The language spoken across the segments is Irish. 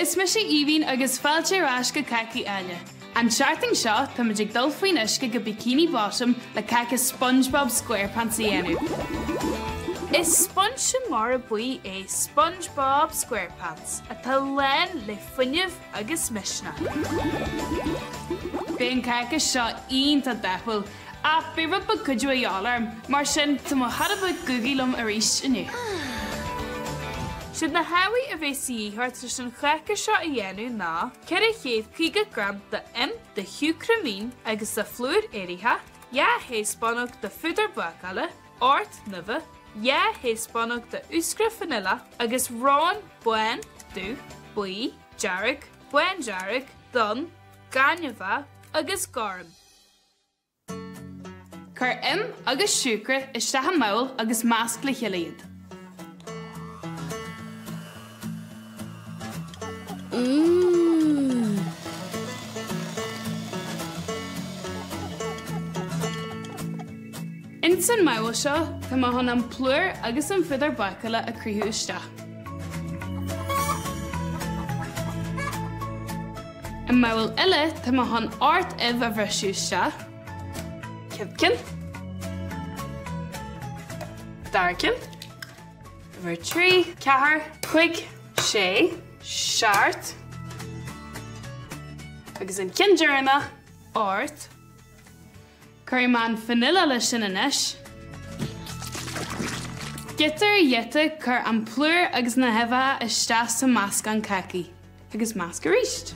Is mise Aoibhinn agus fáilte ar ais go Cácaí Áille. An tseachtain seo, táimid ag dul faoin uisce go Bikini Bottom le cáca SpongeBob SquarePants a dhéanamh. Is spúinse mara buí é SpongeBob SquarePants atá lán le fuinneamh agus misneach. Beidh an cáca seo iontach dathúil, ach beidh rud beag cuidiú a dhíobháil orm, mar sin tá mo chara beag Googie liom arís inniu. Siad na hábhair a bheas de dhíth ort leis an cháca seo a dhéanamh ná 450 gram d'im, de shiúcra mín agus de phlúr éiritheach, 2 thaespúnóg de phúdar bácála, 8 n-uibhe, 2 thaespúnóg de úscra fanaile agus rón bán, dubh, buí, dearg, bándearg, donn, gaineamhach agus gorm. Cuir im agus siúcra isteach i mbabhla agus measc le chéile iad. Ins an mbabhla seo, tá mé chun an plúr agus an phúdar bácála a croitheadh isteach. I mbabhla eile, tá mé chun 8 uibh a bhriseadh isteach. Céad ceann. Dara ceann. Uimhir 3, 4, 5, 6, 7 agus an ceann deireanach, 8. Cuirfidh mé an fanaile leis sin anois. Giota ar ghiota cuir an plúr agus na huibheacha isteach sa meascán cácaí agus measc arís.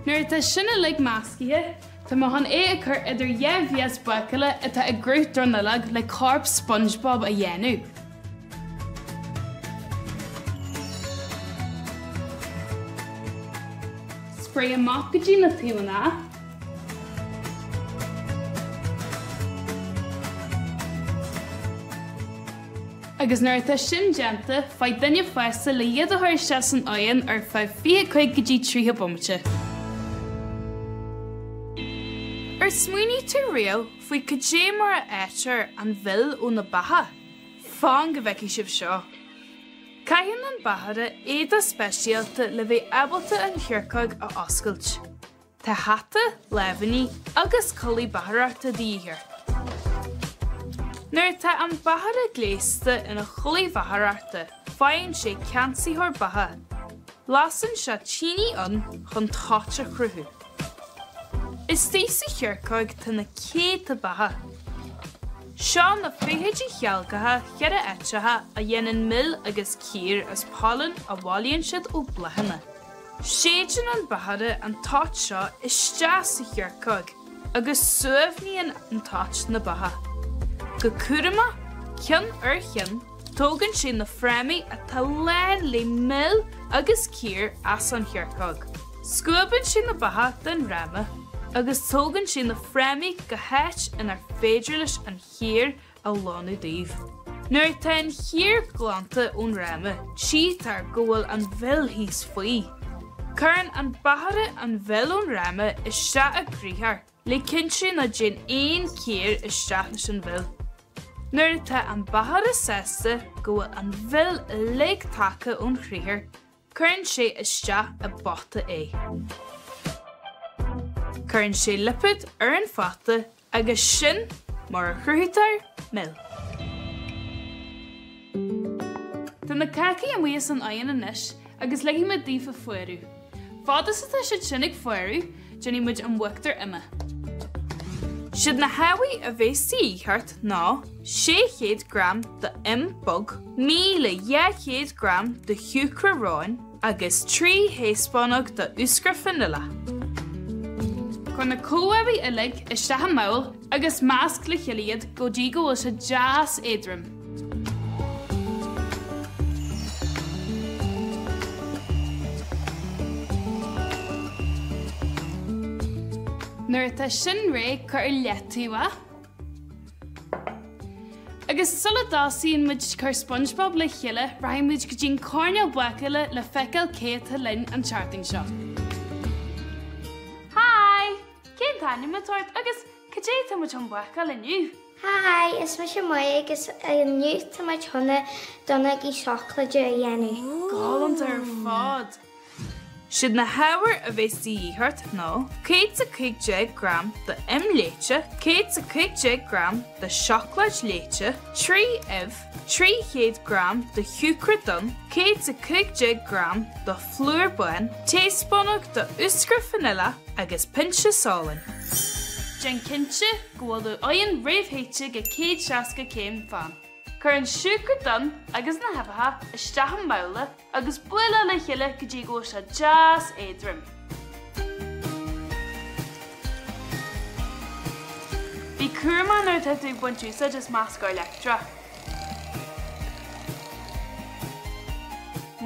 Nuair atá sin uilig meascaithe, tá mé chun é a chur idir dhá mhias bácála atá i gcruth dronuilleog le corp SpongeBob a dhéanamh. Spréigh amach go dtí na taobhanna. Agus nuair atá sin déanta, faigh duine fásta le iad a chur isteach san oigheann ar feadh 25 go dtí 30 bomaite. Ar smaoinigh tú riamh faoi cad é mar a fhaightear an mhil ó na beacha? Fan go bhfeicfidh sibh seo. Caitheann an beachaire éadach speisialta le bheith ábalta an chiorcóg a oscailt. Tá hata, lámhainní agus culaith beachaireachta de dhíth air. Nuair atá an beachaire gléasta ina chulaith bheachaireachta, faigheann sé ceansaitheoir beacha. Lasann sé tine ann chun toit a chruthú. Istigh sa chiorcóg tá na céadta beacha. Seo na feithidí chealgacha cheithre-eiteacha a dhéanann mil agus cíor as pailin a bhailíonn siad ó bhláthanna. Séideann an beachaire an toit seo isteach sa chiorcóg agus suaimhníonn an toit na beacha. Go cúramach, ceann ar cheann, tógann sé na frámaí atá lán le mil agus cíor as an chiorcóg. Scuabann sé na beacha den fhráma agus tógann sé na frámaí go háit inar féidir leis an chíor a ghlanadh díobh. Nuair atá an chíor glanta ón fhráma, tchítear go bhfuil an mhil thíos faoi. Cuireann an beachaire an mhil ón fhráma isteach i gcriathar le cinntiú ná dtéann aon chíor isteach leis an mhil. Nuair atá an beachaire sásta go bhfuil an mhil uilig tagtha ón chriathar, Cuireann sé isteach i bpota é. Cuireann sé lipéad ar an phota agus sin mar a chruthaítear mil. Tá na cácaí amuigh as an oigheann anois agus ligfidh muid daofa fuarú. Fad is atá siad sin ag fuarú, déanfaidh muid an uachtar ime. Siad na hábhair a bheas de dhíth ort ná 600 gram d'im bog, 1,200 gram de shiúcra róin agus 3 thaespúnóg d'úscra fanaile. Cuir na comhábhair uilig isteach i mbabhla agus measc le chéile iad go dtí go bhfuil sé deas éadrom. Nuair atá sin réidh, cuir ar leataobh é. Agus sula dtosaíonn muid ag cur SpongeBob le chéile, rachaidh muid go dtí an coirnéal bácála le feiceáil cé atá linn an tseachtain seo. Hi! Cén t-ainm atá ort agus. Cad é atá muid chun bácáil inniu? Hi, is mise Máire agus inniu tá muid chun na donnógaí seacláide a dhéanamh. Galánta ar fad! Siad na hábhair a bheas de dhíth ort ná 115 gram de im leáite, 115 gram de seacláid leáite, 3 uibh, 300 gram de shiúcra donn, 115 gram de phlúr bán, taespúnóg de úscra fanilla agus pinse salainn. Déan cinnte go bhfuil do oigheann réamhthéite go 160 céim fan. Cuir an siúcra donn agus na huibheacha isteach i mbabhla agus buail le chéile go dtí go bhfuil sé deas éadrom. Bí cúramach nuair atá tú ag baint úsáid as meascóir leictreach.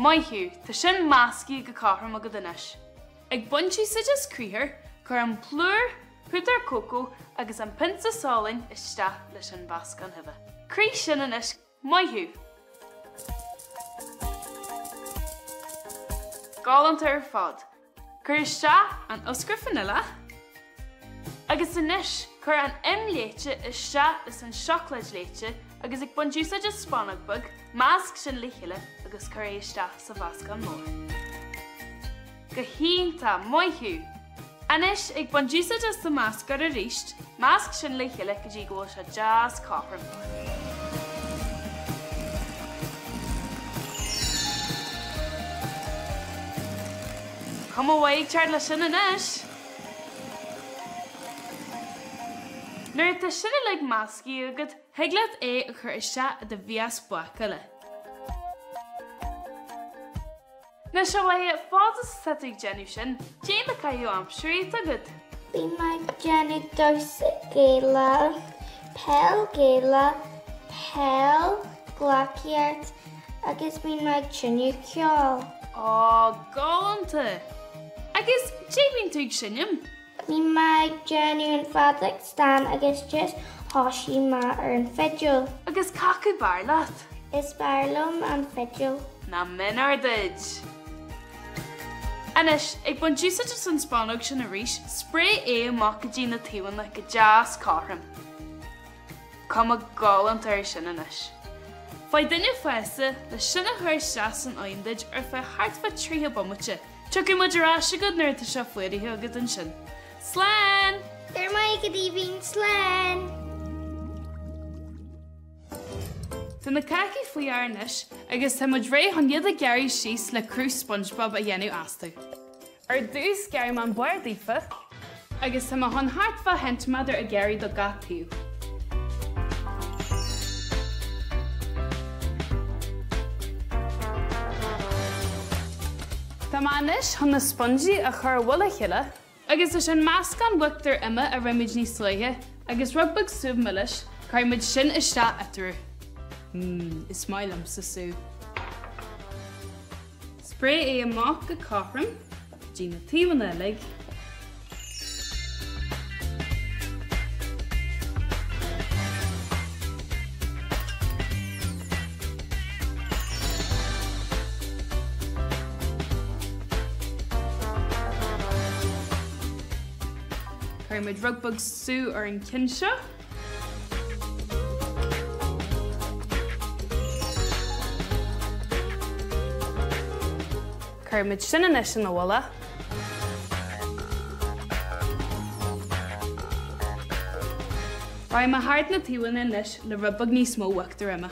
Maith thú, tá sin meascaithe go cothrom agat anois. Ag baint úsáid as criathar, cuir an plúr, púdar cócó agus an pionsa salainn isteach leis an mheascán uibhe. Croith sin anois, maith thú! Galánta ar fad. Cuir isteach an úscra fanilla agus anois cuir an im leáite isteach leis an seacláid leáite agus ag baint úsáid as spúnóg beag, measc sin le chéile agus cuir é isteach sa mheascán mór. Go hiontach, maith thú! Anois, ag baint úsáid as do mheascóir arís, measc sin le chéile go dtí go bhfuil sé deas cothrom. Cuma mhaith ag teacht leis sin anois! Nuair atá sin uilig meascaithe agat, thig leat é a chur isteach i do mhias bácála. Anois a Mháire, fad is atá tú ag déanamh sin, cad é na caitheamh aimsire atá agat? Bíonn mé ag déanamh damhsa Gaelach, peil Gaelach, peil, gleacaíocht agus bíonn mé ag seinm ceoil. Ó, galánta! Agus cad é bíonn tú ag seinm? Bhí mé ag déanamh an feadóg stáin agus just thosaigh mé ar an fidil. Agus cad acu b'fhearr leat? Is fearr liom an fidil. Nach mionúr duit! Anois, ag baint úsáid as an spúnóg sin arís, spréigh é amach go dtí na taobhanna go deas cothrom. Cuma galánta air sin anois. Faigh duine fásta le sin a chur isteach san oigheann duit ar feadh thart fá 30 bomaite. Tiocfaidh muid ar ais chugat nuair atá sé fuaraithe agat ansin. Slán! Go raibh maith agat Aoibhinn, slán! Tá na cácaí faoi aer anois agus tá muid réidh chun iad a ghearradh síos le cruth SpongeBob a dhéanamh astu. Ar dtús gearrfaidh mé an barr daofa agus tá mé chun thart fá cheintiméadar a ghearradh do gach taobh. Tá mé anois chun na sponsaí a chur i bhfuil a chéile agus leis an meascán uachtar ime a rinne muid níos luaithe agus rud beag subh milis, cuirfidh muid sin isteach eatarthu. Mmm, is maith liomsa subh. Spréigh é amach go cothrom go dtí na taobhanna uilig. Cuirfidh muid rud beag sú ar an cheann seo. Cuirfidh muid sin anois ina mhullach. Rachaidh mé thart na taobhanna anois le rud beag níos mó uachtar ime.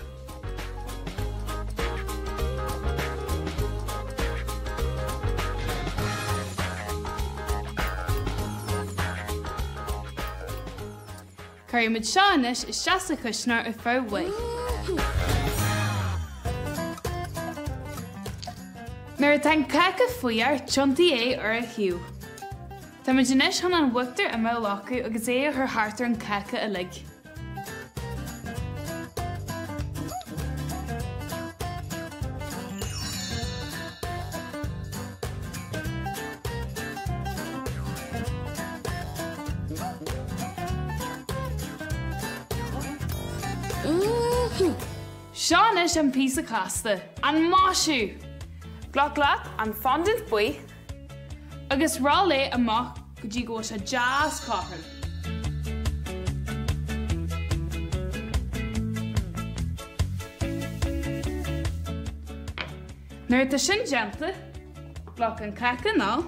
Cuirfidh muid seo anois isteach sa chuisneoir ar feadh uair. Nuair atá an cáca faoi aer, tiontaigh é ar a thaobh. Táimid anois chun an uachtar ime a ghlacadh agus é a chur thart ar an cáca uilig. Seo anois an píosa casta, an maisiú! Glac leat an fondant buí agus roll é amach go dtí go bhfuil sé deas cothrom. Nuair atá sin déanta, glac an cáca anall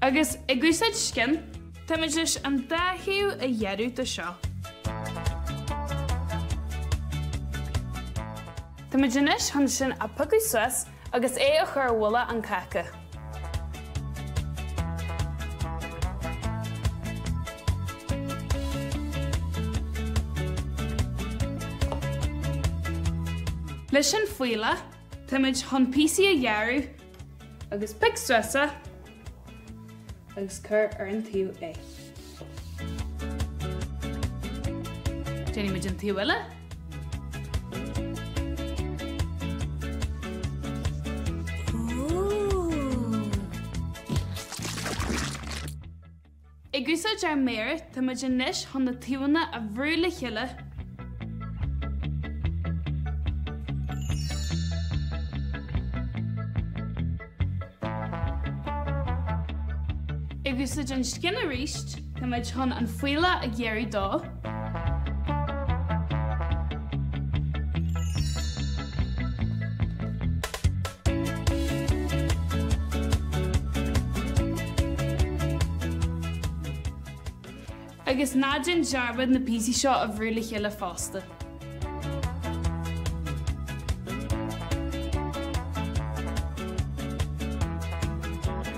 agus ag úsáid scian, táimid leis an dá thaobh a ghearradh de seo. Táimid anois chun sin a phiocadh suas agus é a chur ar mhullach an cháca. Leis an fuíollach, táimid chun píosaí a ghearradh agus pioc suas é agus cuir ar an taobh é. Déanfaimid an taobh eile. Ag úsáid ár méara, táimid anois chun na taobhanna a bhrú le chéile. Ag úsáid an scian arís, táimid chun an fuíollach a ghearradh dó. Agus ná déan dearmad na píosaí seo a bhrú le chéile fosta.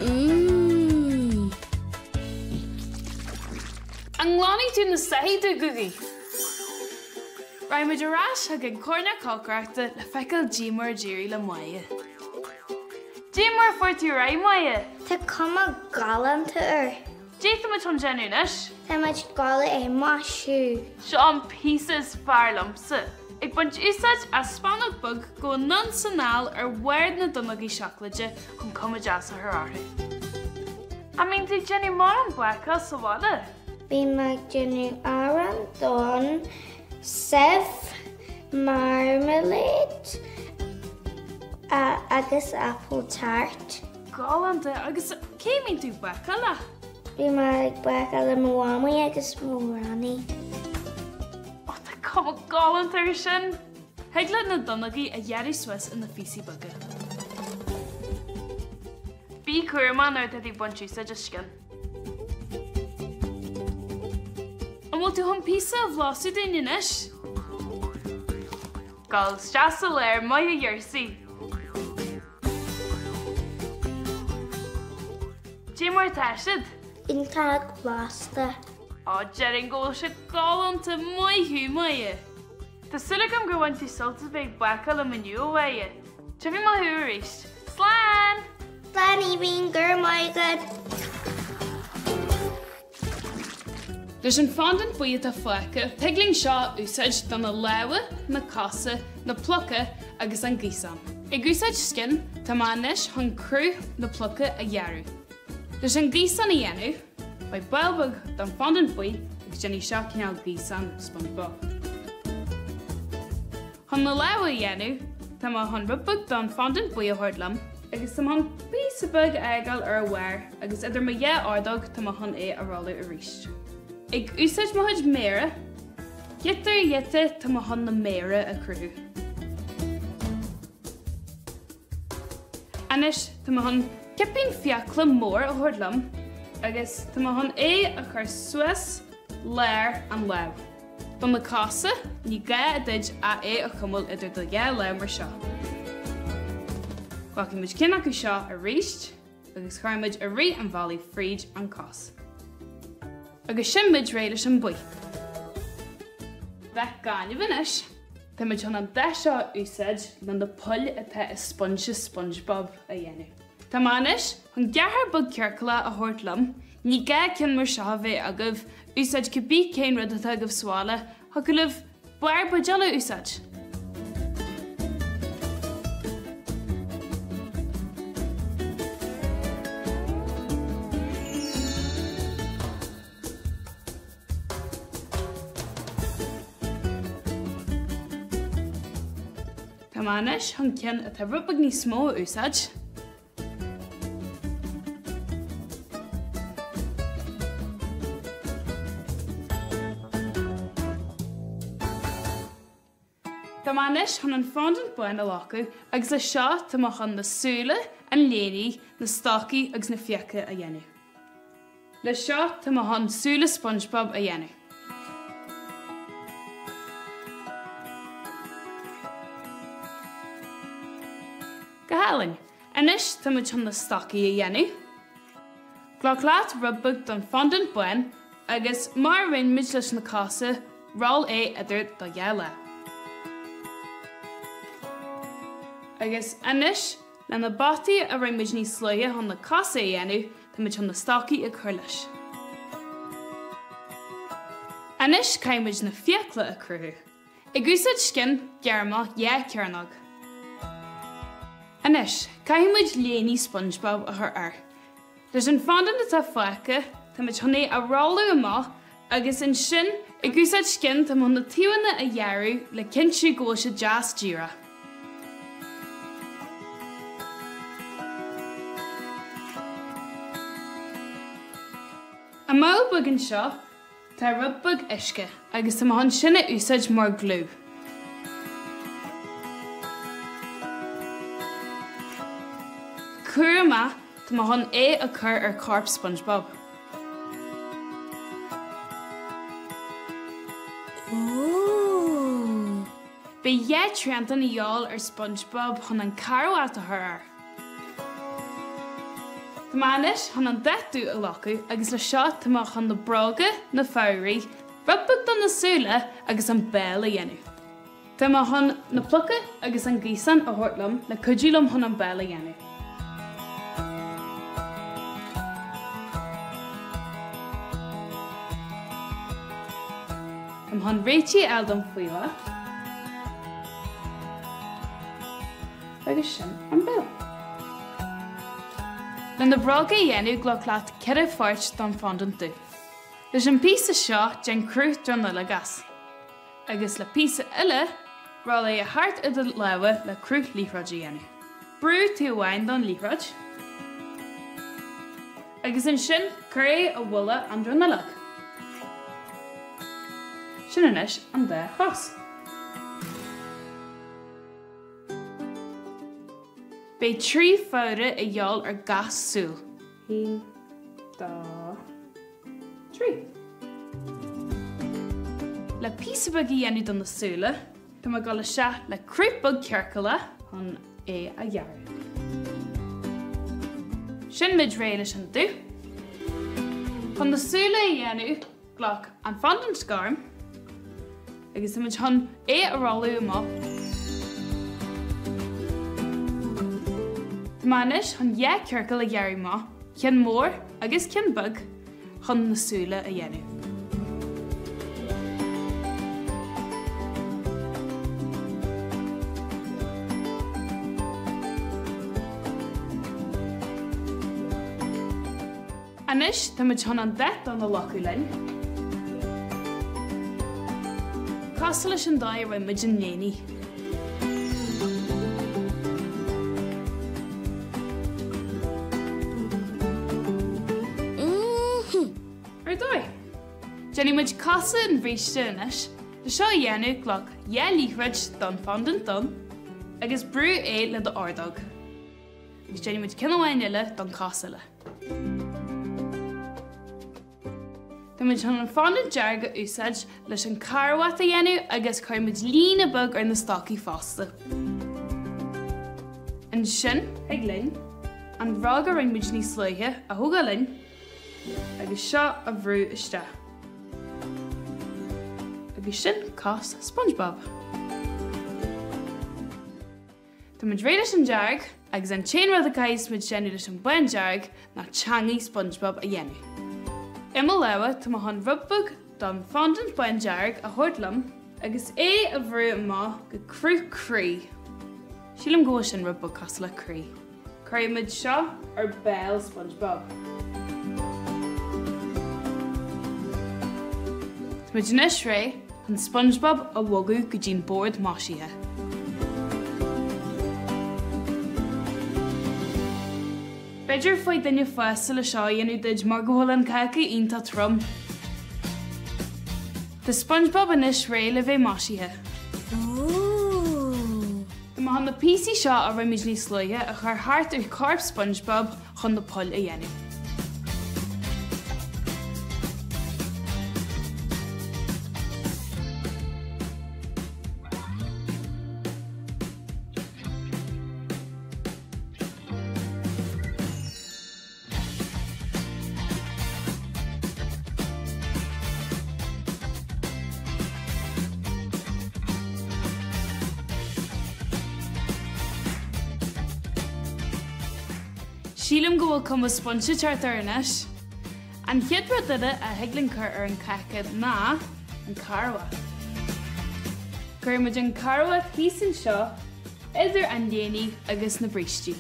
Mmm. An nglanfaidh tú na soithí domh, Gugaí? Raghaidh muid ar ais chuig an coirnéal cócaireachta le feiceáil caidé mar a d'éirigh le Máire. Caidé mar a fuair tú ar aghaidh, Máire? Tá cuma galánta air. Caidé tá muid chun déanamh anois? Tá muid ag gabháil é maisiú. Seo an píosa is fearr liomsa. Ag baint úsáid as spúnóg beag, gabh anonn 's anall ar bharr na donnógaí seacláide chun cuma deas a chur orthu. An mbíonn tú ag déanamh mórán bácáil sa bhaile? Bím ag déanamh arán donn, subh, marmalade agus apple tart. Galánta! Agus cé a mbíonn tú ag bácáil le? Bím ag bácáil le mo mhamaí agus mo ghranny. Ó, tá cuma galánta air sin! Thig leat na donnógaí a ghearradh suas ina phíosaí beaga. Bí cúramach nuair atá tú ag baint úsáid as scian. An bhfuil tú chun píosa a bhlaiseadh dúinn anois? Gabh isteach sa lár, maith a ghiorsaigh! Caidé mar atá siad? Iontach blasta. Ó, déarfainn go bhfuil sé galánta, maith thú, Máire! Tá súil agam gur bhain tú sult as bheith ag bácáil liom inniu, a Mháire. Tiocfaidh mé chugat arís. Slán! Slán Aoibhinn, go raibh maith agat! Leis an fondant buí atá fágtha, tig linn seo a úsáid do na lámha, na cosa, na pluca agus an gaosán. Ag úsáid scian, tá mé anois chun cruth na pluca a ghearradh. Leis an gaosán a dhéanamh, faigh ball beag den fondant buí agus déanfaidh seo cineál gaosán SpongeBob. Chun na lámha a dhéanamh, tá mé chun rud beag den fondant buí a thabhairt liom agus tá mé chun píosa beag a fhágáil ar a bharr agus idir mo dhá ordóg tá mé chun é a rolladh arís. Ag úsáid mo chuid méara, giota ar ghiota tá mé chun na méara a chruthú. Anois tá mé chun cipín fiacla mór a thabhairt liom agus tá mé chun é a chur suas lár an lámh. Do na cosa, ní gá duit ach é a chuimilt idir do dhá lámh mar seo. Glacfaidh muid ceann acu seo arís agus cuirfidh muid i rith an bhealaigh fríd an cos. Agus sin muid réidh leis an buí. Dath gainimh anois. Tá muid chun an dath seo a úsáid le na poill atá i spionsa SpongeBob a dhéanamh. Tá mé anois chun gearrthóir beag ciorclach a thabhairt liom, ní gá ceann mar seo a bheith agaibh, úsáid cibé cén rud atá agaibh sa bhaile, thiocfadh libh barr buidéil a úsáid. Tá mé anois chun ceann atá rud beag níos mó a úsáid. Tá mé anois chun an fondant bán a ghlacadh agus le seo tá mé chun na súile, an léine, na stocaí agus na fiacha a dhéanamh. Le seo tá mé chun súile SpongeBob a dhéanamh. Go hálainn! Anois tá muid chun na stocaí a dhéanamh. Glac leat rud beag don fondant bán agus mar a rinne muid leis na cosa, roll é idir do dhá lámh. Agus anois le na bataí a rinne muid níos luaithe chun na cosa a dhéanamh, tá muid chun na stocaí a chur leis. Anois caithfidh muid na fiacla a cruthú. Ag úsáid scian, gearr amach 2 cearnóg. Anois, caithfidh muid léine SpongeBob a chur air. Leis an fondant atá fágtha, tá muid chun é a rolladh amach agus ansin, ag úsáid scian, tá muid chun na taobhanna a ghearradh le cinntiú go bhfuil sé deas díreach. I mbabhla beag anseo, Tá rud beag uisce agus tá mé chun sin a úsáid mar gliú. Cúramach, tá mé chun é a chur ar chorp SpongeBob. Ooh! Beidh 2 triantán a dhíobháil ar SpongeBob chun an carbhat a chur air. Tá mé anois chun an dath dubh a ghlacadh agus le seo tá mé chun na bróga, na fabhraí, rud beag do na súile agus an béal a dhéanamh. Tá mé chun na pluca agus an gaosán a thabhairt liom le cuidiú liom chun an béal a dhéanamh. Tá mé chun réitigh a fháil don faobhar. Agus sin an béal. Le na bróga a dhéanamh glac leat 4 pháirt don fondant dubh. Leis an píosa seo déan cruth dronuilleog as. Agus le píosa eile, roll é thart i do lámha le cruth liathróid a dhéanamh. Brú taobh amháin don liathróid agus ansin cuir é i bhmullach an dronuilleog. Sin anois an dá chos. Beidh 3 fabhra a dhíobháil ar gach súil. 1, 2, 3. Le píosa beag a dhéanamh do na súile, tá mé ag dul isteach le cruth beag ciorclach chun é a ghearradh. Sin muid réidh leis an dubh. Chun na súile a dhéanamh, Glac an fondant gorm agus tá muid chun é a rolladh amach. Tá mé anois chun 2 ciorcal a ghearradh amach, ceann mór agus ceann beag, chun na súile a dhéanamh. Anois tá muid chun an dath donn a ghlacadh linn. Cosúil leis an dóigh a rinne muid an léine. Ar dóigh. Déanfaidh muid cosa an bhríste anois. Le seo a dhéanamh, glac 2 liathróid don fondant donn agus brú é le do ordóg. Agus déanfaidh muid ceann amháin eile don cos eile. Tá muid chun an fondant dearg a úsáid leis an carbhat a dhéanamh agus cuirfidh muid líne beag ar na stocaí fosta. Ansin thig linn an bhróg a rinne muid níos luaithe a thógáil linn agus seo a bhrú isteach. Agus sin cos SpongeBob. Tá muid réidh leis an dearg, agus an t-aon rud a caithfidh muid déanamh leis an bándearg ná teangaidh SpongeBob a dhéanamh. I mo lámha tá mé chun rud beag don fondant bándearg a thabhairt liom agus é a bhrú amach go cruth croí. Sílim go bhfuil sin rud beag cosúil le croí. Cuirfidh muid seo ar béal SpongeBob. Tá muid anois réidh chun SpongeBob a bhogadh go dtí'n bord maisithe. B'fhéidir faigh duine fásta le seo a dhéanamh duit mar go bhfuil an cáca iontach trom. Tá SpongeBob anois réidh le bheith maisithe. Ooh! mé chun na píosaí seo a rinne muid níos luaithe a chur thart ar chorp SpongeBob chun na poill a dhéanamh. Sílim go bhfuil cuma spúinse ag teacht air anois. An chéad rud eile a thig linn cur ar an cáca ná an carbhat. Cuirfidh muid an carbhat thíos anseo idir an léine agus na brístí.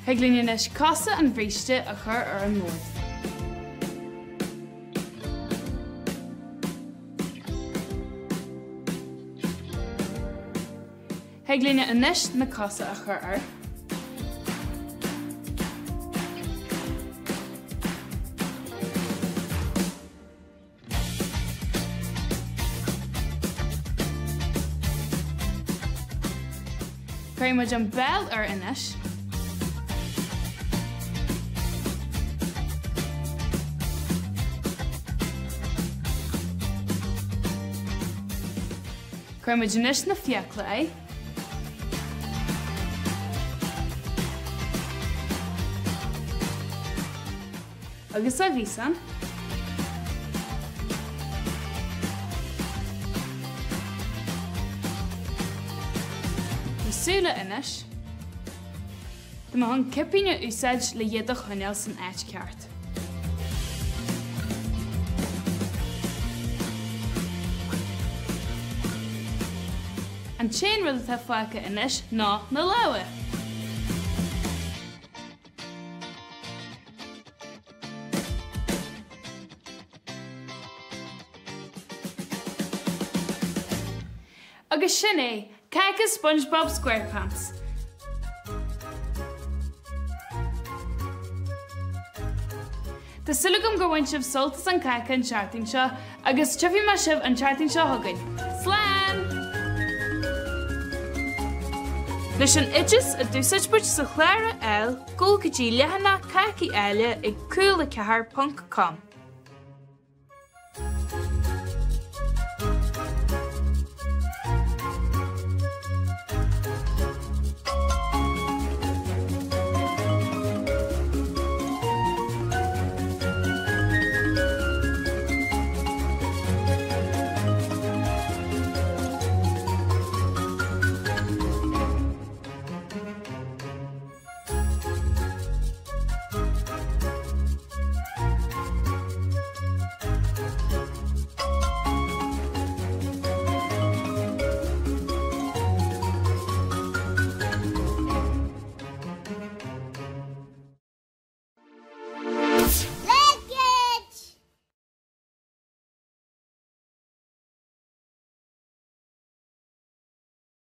Thig linn anois cosa an bhríste a chur ar an mbord. Thig linn anois na cosa a chur air. Cuirfidh muid an béal air anois. Cuirfidh muid anois na fiacla air. Agus a ghaosán. Na súile anois. Tá mé chun cipín a úsáid le iad a choinneáil san áit ceart. An t-aon rud atá fágtha anois ná na lámha! Agus sin é, cáca SpongeBob SquarePants! Tá súil agam gur bhain sibh sult as an cáca an tseachtain seo agus tchífidh mé sibh an tseachtain seo chugainn. Slán! Leis an oideas a d'úsáid muid sa chlár a fháil, gabh go dtí leathanach Cácaí Áille ag cúla4.com.